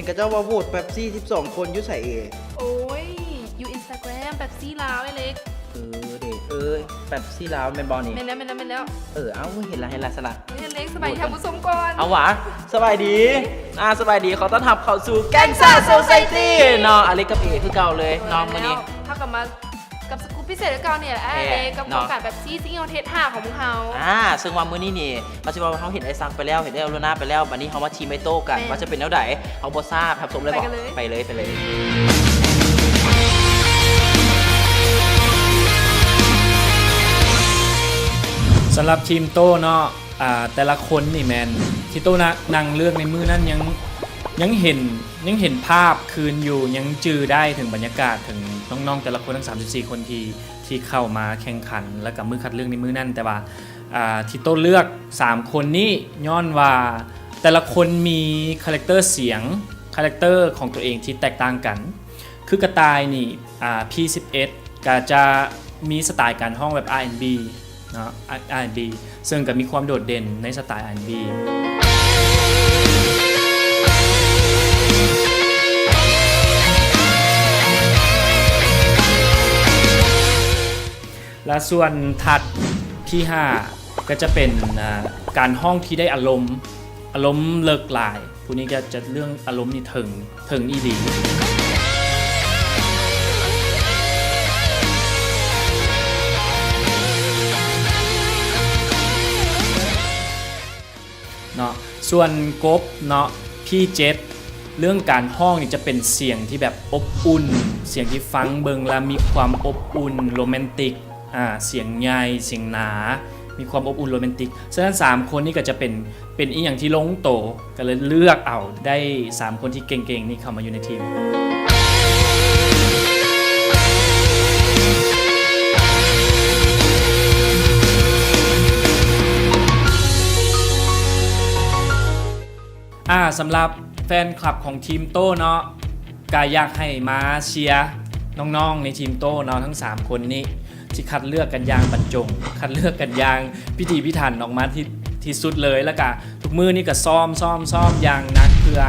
ຂະເຈົ້າວ່າໂຫວດເປັບຊີສິບສອງຄົນຢູ່ໃສເອ? ໂອ້ຍ ຢູ່ອິນສະຕາແກຣມເປັບຊີລາວ ອ້າຍເລັກ. ເອີເດ ເອີ ເປັບຊີລາວແມ່ນບໍ່ນີ້? ແມ່ນແລ້ວ ແມ່ນແລ້ວ ແມ່ນແລ້ວ. ເອີ ເອົ້າ ເຫັນລະ ເຫັນລະ ຊັ້ນລະ. ອ້າຍເລັກ ສະບາຍດີທ່ານຜູ້ຊົມກ່ອນ. ເອົາຫວາ ສະບາຍດີ ອ່າ ສະບາຍດີ ຂໍຕ້ອນຮັບເຂົ້າສູ່ແກງຊາ Society ເນາະ ອາເລັກກັບເອຄືເກົ່າເລີຍເນາະ. ມື້ນີ້ເຮົາກໍມາກັບສະກຸບພິເສດຄືເກົ່ານີ້ແຫຼະ ອ້າຍເລັກ ກັບໂຄງການເປັບຊີຊິງເຮົາເທສຫ້າຂອງພວກເຮົາ. ອ່າ ເຊິ່ງວ່າມື້ນີ້ນີ້ ເຮົາຊິວ່າເຮົາເຫັນໄອ້ສັກໄປແລ້ວ ເຫັນໄອ້ໂອໂລນາໄປແລ້ວ ບາດນີ້ເຮົາມາທີມໄອ້ໂຕ້ກັນ ວ່າຈະເປັນແນວໃດ ເຮົາບໍ່ຊາບ ຮັບຊົມເລີຍບໍ່? ໄປເລີຍ ໄປເລີຍ ໄປເລີຍ. ສຳລັບທີມໂຕ້ເນາະ ອ່າ ແຕ່ລະຄົນນີ້ແມ່ນ ທີ່ໂຕ້ນະ ນັ່ງເລືອກໃນມື້ນັ້ນ ຍັງ ຍັງເຫັນ ຍັງເຫັນພາບຄືນຢູ່ ຍັງຈື່ໄດ້ເຖິງບັນຍາກາດ ເຖິງນ້ອງໆແຕ່ລະຄົນທັງສາມສິບສີ່ຄົນທີ່ ທີ່ເຂົ້າມາແຂ່ງຂັນ ແລ້ວກໍມື້ຄັດເລືອກໃນມື້ນັ້ນ. ແຕ່ວ່າ ອ່າ ທີ່ໂຕ້ເລືອກສາມຄົນນີ້ ຍ້ອນວ່າແຕ່ລະຄົນມີຄາແຣັກເຕີສຽງ ຄາແຣັກເຕີຂອງຕົວເອງທີ່ແຕກຕ່າງກັນ. ຄືກະຕ່າຍນີ້ ອ່າ ພີສິບເອັດ ກໍຈະມີສະໄຕການຮ້ອງແບບ R&B ເນາະ R&B ເຊິ່ງກໍມີຄວາມໂດດເດັ່ນໃນສະໄຕ R&B. ແລະ ສ່ວນທັດ ພີຫ້າ ກໍຈະເປັນ ອ່າ ການຮ້ອງທີ່ໄດ້ອາລົມ ອາລົມເລິກຫຼາຍ. ຜູ້ນີ້ກໍຈະເລື່ອງອາລົມນີ້ເຖິງ ເຖິງອີ່ຫຼີເນາະ. ສ່ວນກົບເນາະ ພີເຈັດ ເລື່ອງການຮ້ອງນີ້ຈະເປັນສຽງທີ່ແບບອົບອຸ່ນ ສຽງທີ່ຟັງເບິ່ງແລ້ວມີຄວາມອົບອຸ່ນ ໂຣແມນຕິກ ອ່າ ສຽງໃຫຍ່ ສຽງໜາ ມີຄວາມອົບອຸ່ນໂຣແມນຕິກ. ສະນັ້ນສາມຄົນນີ້ກໍຈະເປັນ ເປັນອີ່ຫຍັງທີ່ລົງໂຕ ກໍເລີຍເລືອກເອົາໄດ້ສາມຄົນທີ່ເກັ່ງໆນີ້ເຂົ້າມາຢູ່ໃນທີມ. ອ່າ ສຳລັບແຟນຄລັບຂອງທີມໂຕ້ເນາະ ກະຢາກໃຫ້ມາເຊຍນ້ອງໆໃນທີມໂຕ້ເນາະ ທັງສາມຄົນນີ້ ທີ່ຄັດເລືອກກັນຢ່າງບັນຈົງ ຄັດເລືອກກັນຢ່າງພິຖີພິຖັນອອກມາທີ່ ທີ່ສຸດເລີຍ. ແລ້ວກະທຸກມື້ນີ້ກະຊ້ອມ ຊ້ອມ ຊ້ອມຢ່າງໜັກ ເພື່ອ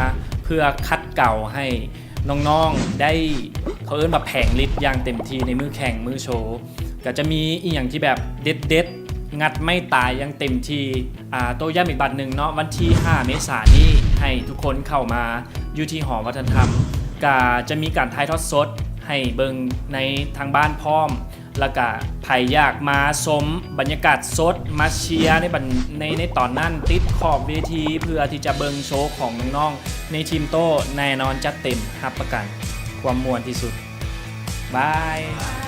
ເພື່ອຂັດເກົາໃຫ້ນ້ອງໆໄດ້ ເຂົາເອີ້ນວ່າແຜງລິດຢ່າງເຕັມທີ່ໃນມື້ແຂ່ງ ມື້ໂຊ. ກະຈະມີອີ່ຫຍັງທີ່ແບບເດັດໆ ງັດໄມ້ຕາຍຢ່າງເຕັມທີ່. ອ່າ ໂຕ້ຢ້ຳອີກບາດໜຶ່ງເນາະ ວັນທີຫ້າເມສານີ້ ໃຫ້ທຸກຄົນເຂົ້າມາຢູ່ທີ່ຫໍວັດທະນະທຳ ກະຈະມີການຖ່າຍທອດສົດໃຫ້ເບິ່ງໃນທາງບ້ານພ້ອມ ແລ້ວກະໃຜຢາກມາຊົມບັນຍາກາດສົດ ມາເຊຍໃນບັນ ໃນ ໃນຕອນນັ້ນ ຕິດຂອບເວທີ ເພື່ອທີ່ຈະເບິ່ງໂຊຂອງນ້ອງໆໃນທີມໂຕ້ ແນ່ນອນຈັດເຕັມ ຮັບປະກັນຄວາມມ່ວນທີ່ສຸດ. ບາຍ.